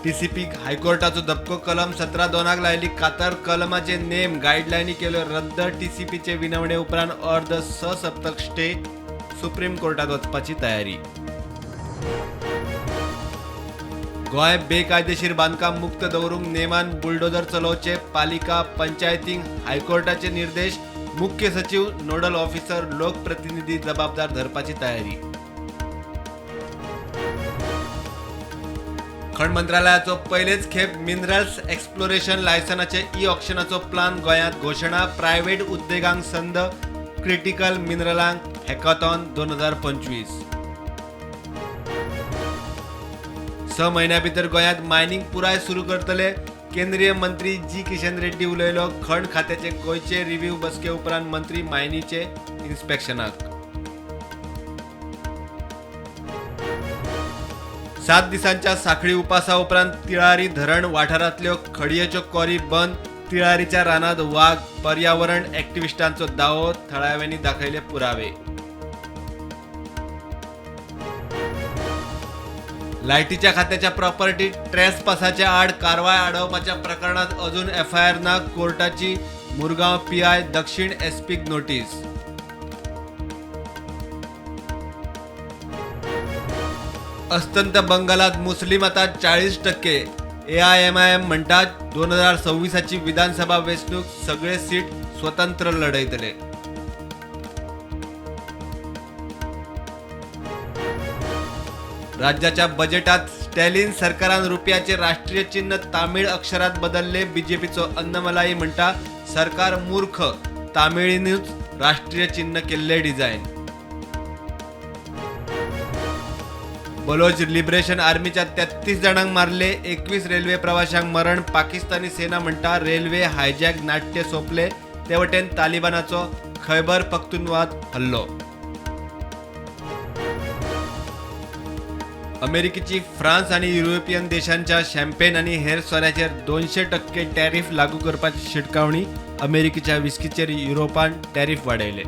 टीसीपीक हायकोर्टाचो धपको. कलम 17(2) लायली कातर. कलमाचे नेम गायडलायनी केल्यो रद्द. टीसीपीचे विनवणे उपरांत अर्द ससप्तक स्टे. सुप्रीम कोर्टात वचपाची तयारी. गोंय बेकायदेशीर बांदकाम मुक्त दवरूंक नेमान बुलडोजर चलोवचे. पालिका पंचायतींक हायकोर्टाचे निर्देश. मुख्य सचिव, नोडल ऑफिसर, लोकप्रतिनिधी जबाबदार धरपाची तयारी. खण मंत्रालयाचो पयलेच खेप मिनरल्स एक्सप्लोरेशन लायसनाचे ई ऑक्शनाचो प्लान गोंयांत घोशणा. प्रायव्हेट उद्देगांक संद. क्रिटिकल मिनरलांक हॅकाथॉन 2025. 6 म्हयन्या भितर गोंयांत मायनिंग पुराय सुरू करतले. केंद्रीय मंत्री जी किशन रेड्डी उलयलो. खण खात्याचे गोंयचे रिव्ह्यू बसके उपरांत मंत्री मायनीचे इन्स्पेक्शनाक. 7 दिसांच्या साखळी उपासा उपरांत तिळारी धरण वाठारांतल्यो खडयेच्यो कोरी बंद. तिळारीच्या रानात वाग. पर्यावरण ॲक्टिव्हिस्टांचो दावो. थळाव्यांनी दाखयले पुरावे. लायटीच्या खात्याच्या प्रॉपर्टी ट्रेसपासाच्या आड कारवाय आडोवपाच्या प्रकरणात अजून एफआयआर ना. कोर्टाची मुरगांव पीआय, दक्षिण एसपीक नोटीस. अस्तंत बंगालात मुस्लिम आता 40%. एआयएमआयएम म्हणटात 2026ची विधानसभा वेंचणूक सगळे सीट स्वतंत्र लढयतले. राज्याच्या बजेटात स्टॅलिन सरकारान रुपयाचे राष्ट्रीय चिन्ह तामीळ अक्षरात बदलले. बीजेपीचो अन्नमलाई म्हणटा सरकार मूर्ख, तामिळीनूच राष्ट्रीय चिन्ह केल्ले डिझायन. बलोच लिबरेशन आर्मीच्या 33 जाणांक मारले, 21 रेल्वे प्रवाशांक मरण. पाकिस्तानी सेना म्हणटा रेल्वे हायजॅक नाट्य सोंपले. ते वटेन तालिबानाचो खैबर पख्तूनवात हल्लो. अमेरिकेची फ्रान्स आणि युरोपियन देशांच्या शॅम्पेन आणि हेर सोऱ्याचेर 200% टॅरिफ लागू करपाची शिटकावणी. अमेरिकेच्या विस्कीचेर युरोपान टॅरिफ वाडयले.